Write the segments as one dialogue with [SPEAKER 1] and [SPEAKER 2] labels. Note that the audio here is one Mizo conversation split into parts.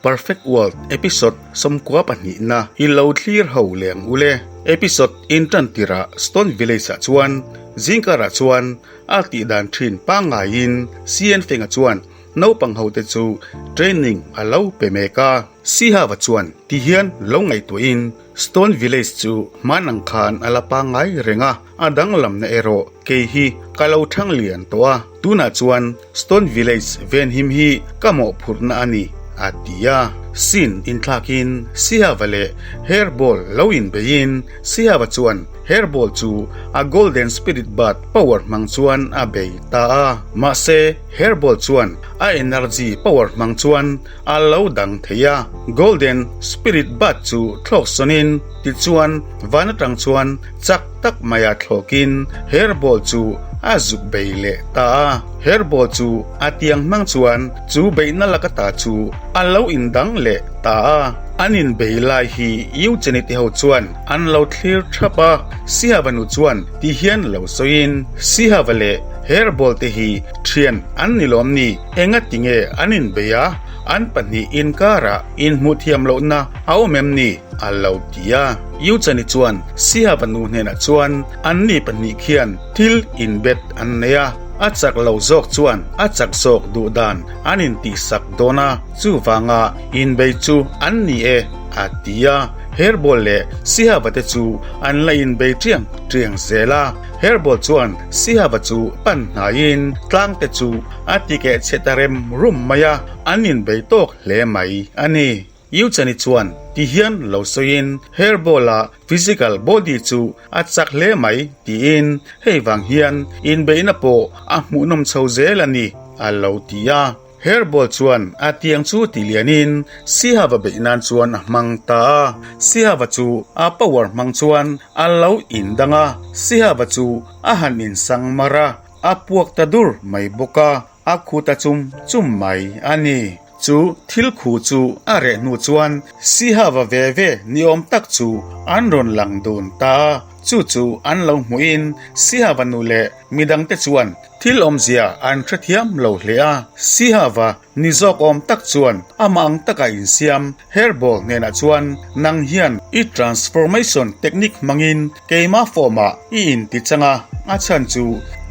[SPEAKER 1] Perfect World episode 12 na i lo thlir ho leh ang ule. Episode in tan tirah Stone Village ah chuan zingkarah chuan a tih dan thin pangngaiin CN Fenga chuan naupang ho te chu training a lo pe mek a. Sihava chuan ti hian lo ngaihtuahin Stone Village chu hman ang khan a la pangngai reng a, a danglamna erawh kei hi ka lo thang lian tawh a, tunah chuan Stone Village venhim hi ka mawhphurhna a ni, a ti a. Scene inthlakin Sihava leh Hairball lo inbeiin Sihava chuan Hairball chu a Golden Spirit Bird power hmang chuan a bei ta a, mahse Hairball chuan a energy power hmang chuan a lo dang thei a, Golden Spirit Bird chu thlawk sawnin tichuan van atang chuan chak tak maia thlawkin Hairball chu a zuk bei leh ta a. Hairball chu a tiang hmang chuan chu beihna laka ta chu a lo indang leh ta a. An inbei lai hi Eugenie te ho chuan an lo thlir thap a, Sihava nu chuan ti hian lo sawiin, Sihava leh Hairball te hi thian an ni lawm ni? Engati nge an inbei a, an pahnih inkarah inhmuh thiam lohna a awm em ni? a lo ti a. Euchani chuan Sihava nu hnenah chuan anni pahnih khian thil inbet an nei a, a chak lo zawk chuan a chak zawk duh dan an intihsak dawn a, chuvanga inbei chu an ni e, a ti a. Herbol leh Sihava te chu an la inbei ṭiang ṭiang zel a. Herbol chuan Sihava chu pan hnaiin tlang te chu a ti keh chhe ta rem rum mai a, an inbei tawk hle mai a ni. Euchani chuan ti hian lo sawiin Herbol-a physical body chu a chak hle mai tiin hei vang hian inbeihna pawh a hmuhnawm chho zel a ni a lo ti a. Herbol chuan a tiang chu ti lianin Sihava beih nan chuan a hmang ta a, Sihava chu a power hmang chuan a lo indang a, Sihava chu a han insang mar a, a puak ta dur mai bawk a, a khu ta chum chum mai a ni. Chu thil khu chu a reh hnu chuan Sihava ve ve ni awm tak chu an rawn lang dun ta a, chu chu an lo hmuhin Sihava nu leh midangte chuan Thil awmzia an hrethiam lo hle a, Sihava ni zawk awm tak chuan amah ang taka insiam hairball hnenah chuan nang hian i transformation technique hmangin keima form ah i inti chang a, a chhan chu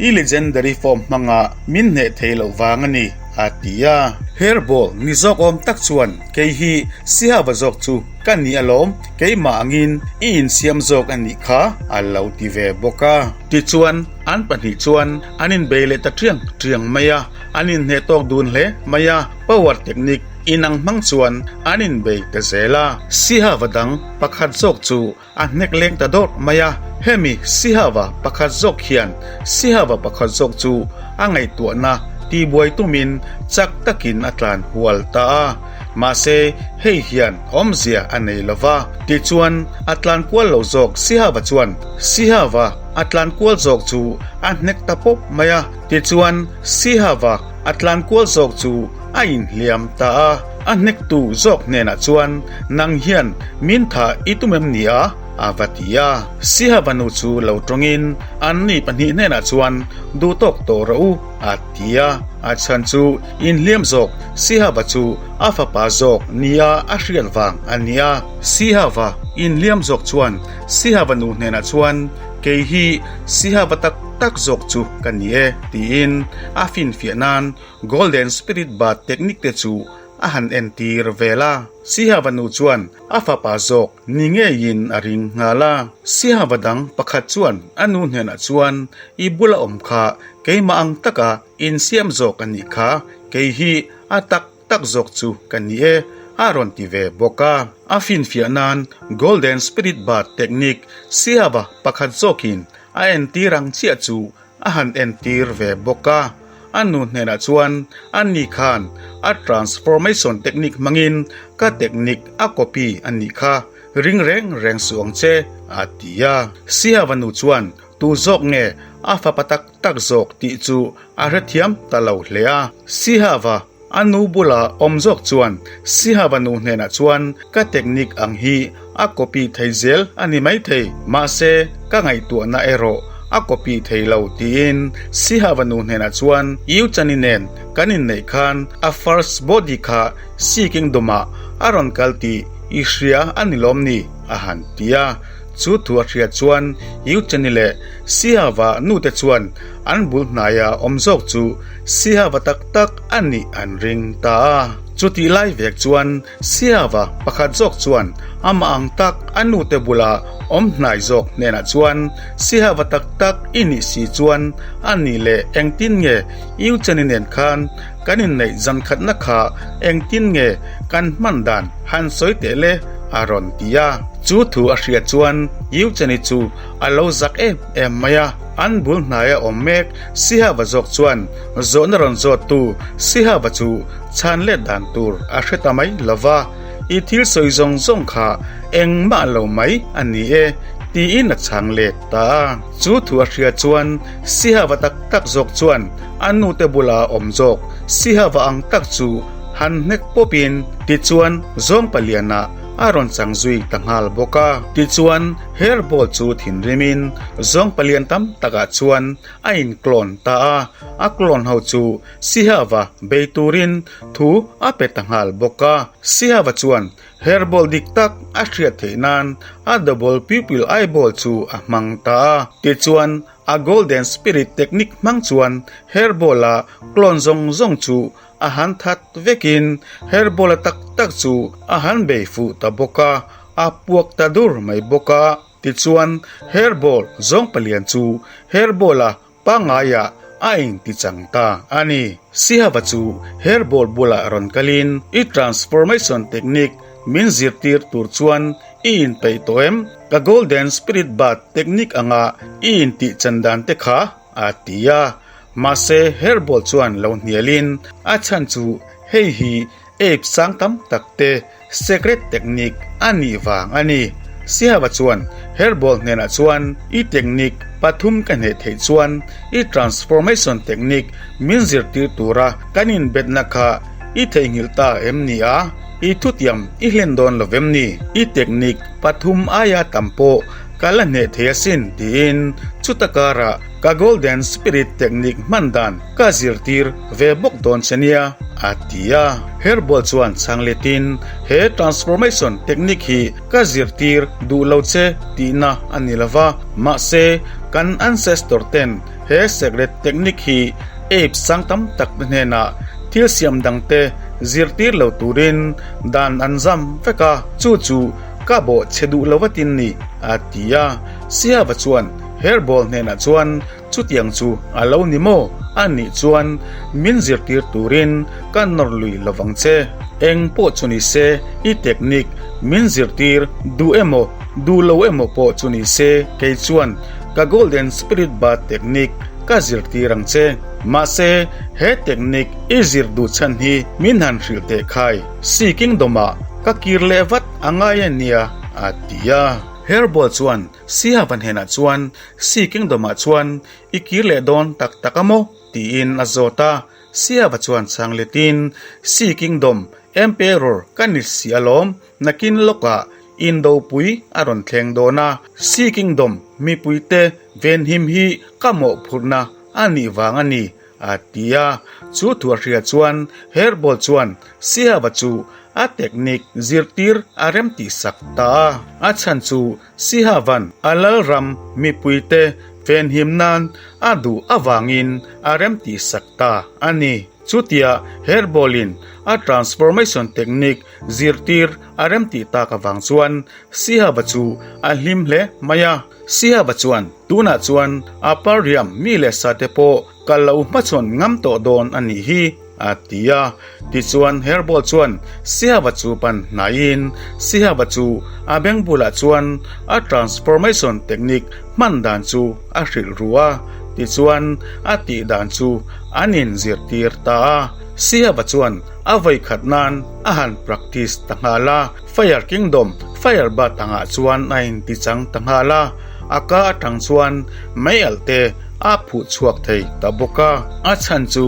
[SPEAKER 1] i legendary form hmanga min hneh thei loh vang a ni, a ti a. Hairball ni zawk awm tak chuan kei hi Sihava zawk chu ka ni alawm, keimah angin i insiam zawk a nih kha, a lo ti ve bawk a. Tichuan, an pahnih chuan an inbei leh ta ṭiang ṭiang mai a, an inhneh tawk dun hle mai a, power technique inang hmang chuan an inbei ta zel a. Sihava dang pakhat zawk chu a hnek leng ta dawrh mai a, hemi Sihava pakhat zawk hian Sihava pakhat zawk chu a ngaihtuahna tihbuai tumin chak takin a tlan hual ta a. Mahse, hei hian awmzia a nei lo va. Tichuan, a tlan kual lo zawk Sihava chuan Sihava a tlan kual zawk chu a hnek ta pawp mai a. Tichuan, Sihava a tlan kual zawk chu a inhliam ta a. A hnektu zawk hnenah chuan, Nang hian min tha i tum em ni a? a va ti a. Sihava nu chu lo tawngin anni pahnih hnenah chuan, Duh tawk tawh rawh u, a ti a. A chhan chu inhliam zawk Sihava chu a fapa zawk nia a hriat vang a ni a. Sihava inhliam zawk chuan Sihava nu hnenah chuan, Kei hi Sihava tak tak zawk chu ka ni e, tiin a finfiah nan Golden Spirit Bird technique te chu a han entir vel a. Sihava nu chuan a fapa zawk ni ngeiin a ring nghal a. Sihava dang pakhat chuan a nu hnenah chuan, I bula awm kha keimah ang taka insiam zawk a nih kha, kei hi a tak tak zawk chu ka ni e, a rawn ti ve bawk a. A finfiah nan Golden Spirit Bird technique Sihava pakhat zawkin a entir ang chiah chu a han entir ve bawk a. A nu hnenah chuan ani khan a transformation technique hmangin ka technique a copy a nih kha, ring reng reng suh ang che, a ti a. Sihava nu chuan tu zawk nge a fapa tak tak zawk tih chu a hrethiam ta lo hle a. Sihava a nu bula awm zawk chuan Sihava nu hnenah chuan ka technique ang hi a copy thei zel a ni maithei, mahse ka ngaihtuahna erawh. a copy thei lo tiin Sihava nu hnenah chuan Euchani nen kan inneih khan a first body kha Sea Kingdom ah a rawn kal tih i hria a ni lawm ni? a han ti a. Chu thu a hriat chuan Euchani leh Sihava nute chuan an bul hnaia awm zawk chu Sihava tak tak a nih an ring ta a. Chutih lai vek chuan Siava pakhat zawk chuan amah ang tak a nute bula awm hnai zawk hnenah chuan, Sihava tak tak i nih si chuan a nih leh engtin nge Euchani nen khan kan inneih zan khatna kha engtin nge kan hman dan han sawi teh le? a rawn ti a. Chu thu a hriat chuan Euchani chu a lo zak em em mai a. An bul hnaia awm mek Sihava zawk chuan zawhna rawn zawttu Sihava chu chhan let dan tur a hre ta mai lo va, I thil sawi zawng zawng kha engmah lo mai a ni e, tiin a chhang let ta a. Chu thu a hria chuan Sihava tak tak zawk chuan a nute bula awm zawk Sihava ang tak chu han hnek pawpin tichuan zawng palianah a rawn chang zui ta nghal bawk a. Tichuan Hairball chu thinrimin zawng palian tam takah chuan a inklawn ta a, a klawn ho chu Sihava bei turin thu a pe ta nghal bawk a. Sihava chuan hairball dik tak a hriat theih nan a double pupil eyeball chu a hmang ta a. Tichuan a golden spirit technique hmang chuan hairball-a clone zawng zawng chu a han that vekin hairball-a tak tak chu a han bei fuh ta bawk a, a puak ta dur mai bawk a. Tichuan hairball zawng palian chu hairball-a Pangaiah a inti chang ta a ni. Sihava chu hairball bulah rawn kalin, I transformation technique min zirtir tur chuan i inpeih tawh em? Ka golden spirit bath technique anga i intih chan dan te kha? a ti a. Mahse hairball chuan lo hnialin, A chhan chu hei hi Ape sang tam tak te secret technique a nih vang a ni. Sihava chuan Hairball hnenah chuan i technique pathum ka hneh theih chuan i transformation technique min zirtir tura kan inbetna kha i theihnghilh ta em ni a? I thutiam i hlen dawn lo vem ni? I technique pathum aia tam pawh ka la hneh thei asin tiin chuta karah ka golden spirit technique hman dan ka zirtir ve bawk dawn che nia, a ti a. Herbal chuan chhang letin, He transformation technique hi ka zirtir duh lo che tihna a ni lo va, mahse kan ancestor ten he secret technique hi ape sang tam tak te hnenah thil siam dang te zirtir lo turin dan an zam vek a, chu chu ka bawh che duh lo vatin ni, a ti a. Siava chuan Herbal hnenah chuan Chutiang chu a lo ni maw? A nih chuan min zirtir turin ka nawr lui lovang che. Eng pawh chu ni se, i technique min zirtir duh emaw duh lo emaw pawh chu ni se, kei chuan ka Golden Spirit Bath technique ka zirtir ang che. Mahse, he technique i zir duh chhan hi min han hrilh teh khai. Sea Kingdom-ah ka kir leh vat a ngai a nia, a ti a. Herbal chuan Siavan hnenah chuan Sea Kingdom-ah chuan i kir leh dawn tak tak a maw? tiin a zawt a. Siava chuan chhang letin, Sea Kingdom Emperor ka ni si alawm, nakin lawkah indopui a rawn thleng dawn a, Sea Kingdom mipuite venhim hi ka mawhphurhna a nih vang a ni, a ti a. Chu thu a hria chuan Herbal chuan Siava chu a technique zirtir a remtihsak ta a. A chhan chu Sihavan a lalram mipuite venhim nan a duh avangin a remtihsak ta a ni. Chutia Herbal-in a transformation technique zirtir a remtih tak avang chuan Sihava chu a hlim hle mai a. Sihava chuan, Tunah chuan a parriam mi leh sate pawh ka lo hmachhawn ngam tawh dawn a nih hi, a ti a. Tichuan Herbal chuan Sihava chu pan hnaiin Sihava chu a beng bulah chuan a transformation technique hman dan chu a hrilh ru a. Tichuan a tih dan chu an inzirtir ta a. Sihava chuan a vawikhat nan a han practice ta nghal a. Fire Kingdom Fire Bat angah chuan a intichang ta nghal a. A ka atang chuan mei alh te a phuh chhuak thei ta bawk a. A chhan chu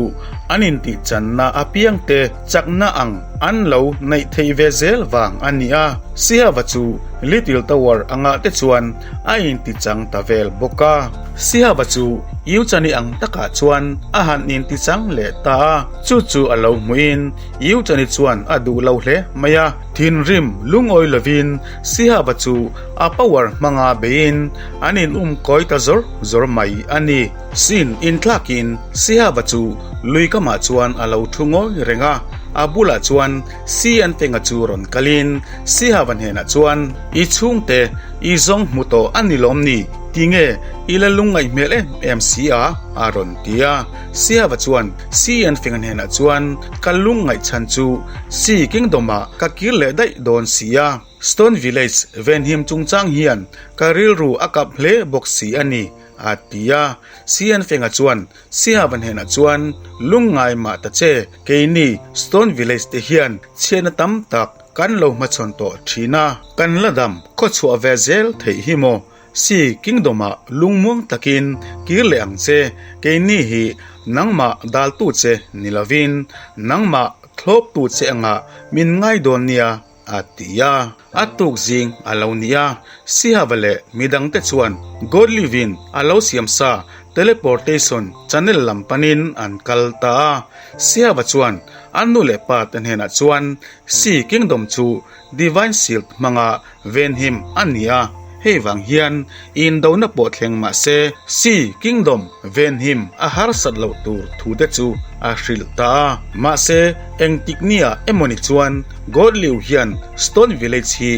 [SPEAKER 1] an intihchanna apiang te chakna ang an lo neih theih ve zel vang a ni a. Sihava chu Little Tower angah te chuan a intichang ta vel bawk a. Sihava chu Yuchani ang takah chuan a han intichang leh ta a, chu chu a lo hmuhin Yuchani chuan a duh lo hle mai a. Thinrim lungawi lovin Sihava chu a power hmanga beiin an in um kawi ta zawr zawr mai a ni. Sin inthlakin Sihava chu lui kamah chuan a lo thu ngawi reng a, a bulah chuan Si an fenga chu rawn kalin Sihava hnenah chuan, I chhungte i zawng hmu tawh a ni lawm ni? Tinge i la lungngaih hmel em em si a? a rawn ti a. Sihava chuan Si an fenga hnenah chuan, Ka lungngaih chhan chu Si Kingdom-ah ka kir leh daih dawn si a. Stone Village venhim chungchang hian ka rilru a kap hle bawk si a ni, a ti a. Sianfenga chuan Sihava hnenah chuan, Lungngai mah ta che, keini Stone Village te hian chhiatna tam tak kan lo hmachhawn tawh thin a, kan la dam khawchhuah ve zel theih hi maw? Si Kingdom-ah lungmuang takin kir leh ang che, keini hi nangmah daltu che ni lovin nangmah thlawptu che angah min ngai dawn nia, a ti a. A tuk zing a lo ni a, Sihava leh midangte chuan Godlive-in a lo siam sa teleportation channel lam panin an kal ta a. Sihava chuan a nu leh pa te hnenah chuan Sea Kingdom chu Divine Shield hmanga venhim a ni a, hei vang hian indona pawh thleng mah se Sea Kingdom venhim a harsat loh tur thu te chu a hrilh ta a. Mahse, engtik nia emawni chuan Godliu hian Stone Village hi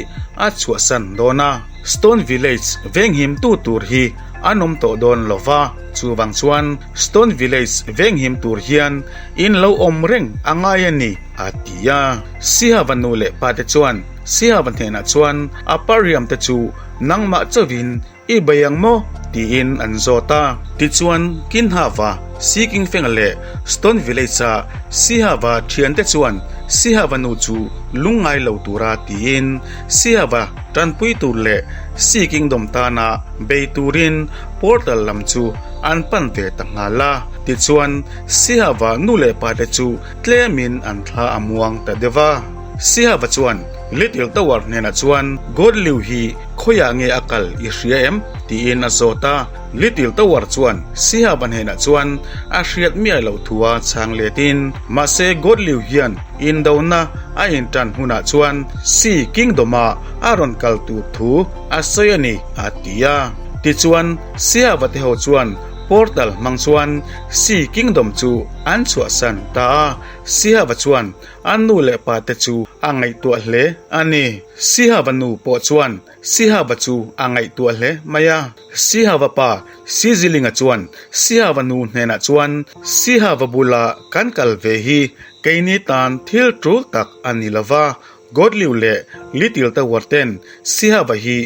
[SPEAKER 1] a chhuahsan dawn a, Stone Village venghim tu tur hi an awm tawh dawn lo va, chuvang chuan Stone Village venghim tur hian in lo awm reng a ngai a ni, a ti a. Sihava nu leh pa te chuan Sihava hnenah chuan a pariam te chu nangmah chauhin I bei ang maw? tiin an zawt a. Tichuan, Kinhava, Sikingfenga leh Stone Village-a Sihava thiante chuan Sihava nu chu lungngai lo tura tiin Sihava tanpui tur leh Sea Kingdom tana bei turin portal lam chu an pan ve ta nghal a. Tichuan, Sihava nu leh pate chu tlemin an thla a muang ta deuh a. Sihava chuan Little Tower hnenah chuan Godliu hi Khawiah nge a kal i hria em? tiin a zawt a. Little Tower chuan Sihaba hnenah chuan a hriat miah loh thu a chhang letin, mahse Godliu hian indona a intan hunah chuan Sea Kingdom-ah a rawn kal tur thu a sawi a ni, a ti a. Tichuan, Sihaba te ho chuan portal hmang chuan Sea Kingdom chu an chhuahsan ta a. Sihaba chuan A nu leh pa te chu a ngaihtuah hle a ni. Sihava nu pawh chuan Sihava chu a ngaihtuah hle mai a. Sihava pa Sizilinga chuan Sihava nu hnenah chuan, Sihava bula kan kal ve hi keini tan thil tul tak a ni lo va, Godliu leh Little Tower ten Sihava hi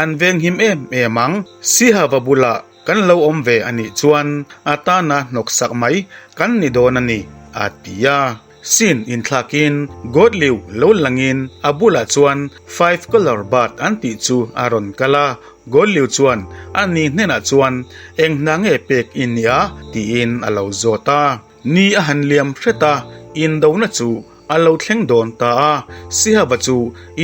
[SPEAKER 1] an venghim em em ang. Sihava bula Kan lo awm ve a nih chuan a tana hnawksak mai kan ni dawn a ni, a ti a. Sin inthlakin Godliu lo langin a bulah chuan Five Color Bird an tih chu a rawn kal a. Godliu chuan a ni hnenah chuan eng hna nge pek i nia tiin a lo zawt a. Ni a han liam hret a, indona chu a lo thleng dawn ta a, Sihava chu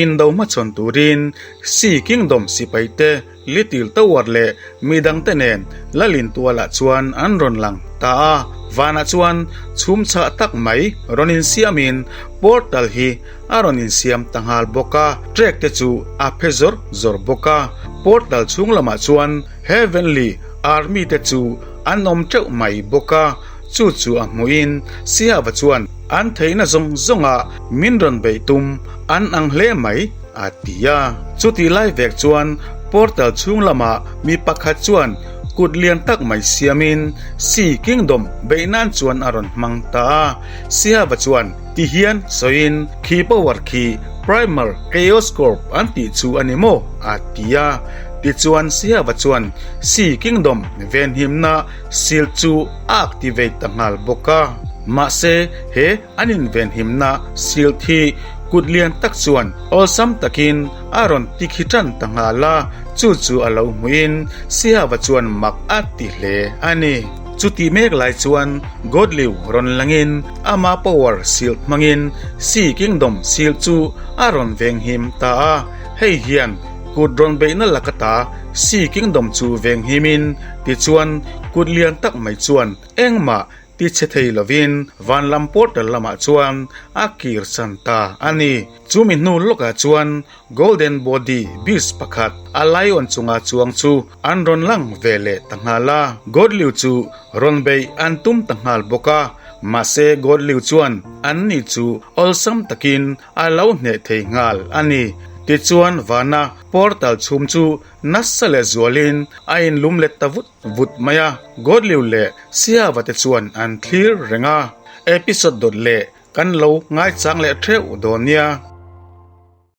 [SPEAKER 1] indo hmachhawn turin Sea Kingdom sipaite Little Tower leh midangte nen Lalin tualah chuan an rawn lang ta a. Vanah chuan chhum chhah tak mai rawn insiamin portal hi a rawn insiam ta nghal bawk a, trek te chu a phe zawr zawr bawk a. Portal chhung lamah chuan Heavenly Army te chu an awm teuh mai bawk a, chu chu a hmuhin Sihava chuan an theihna zawng zawnga min rawn beih tum an ang hle mai a ti a. Chutih lai vek chuan portal chhung lamah mi pakhat chuan kut lian tak mai siamin Sea Kingdom beih nan chuan a rawn hmang ta a. Sihava chuan ti hian sawiin khi power khi Primal Chaos Corp an tih chu a ni maw? a ti a. Tichuan Sihava chuan Sea Kingdom venhimna shield chu a activate ta nghal bawk a. Mahse, he an invenhimna shield hi kut lian tak chuan awlsam takin a rawn tikhi tan ta nghal a, chu chu a lo hmuhin Sihava chuan mak a ti hle a ni. Chutih mek lai chuan Godliu rawn langin ama power shield hmangin Sea Kingdom shield chu a rawn venghim ta a, hei hian kut rawn beihna laka ta Sea Kingdom chu venghimin tichuan kut lian tak mai chuan engmah ti chhe thei lovin van lam portal lamah chuan a kir chan ta a ni. Chumi hnu lawkah chuan Golden Body Beast pakhat a lion chunga chuang chu an rawn lang ve leh ta nghal a, Godliu chu rawn beih an tum ta nghal bawk a, mahse Godliu chuan anni chu awlsam takin a lo hneh thei nghal a ni. Tichuan vana portal chhum chu nasa leh zualin a inlum let ta vut vut mai a, Godliu leh Siava te chuan an thlir reng a, episode dawt leh Kan lo ngaichang leh theuh dawn nia.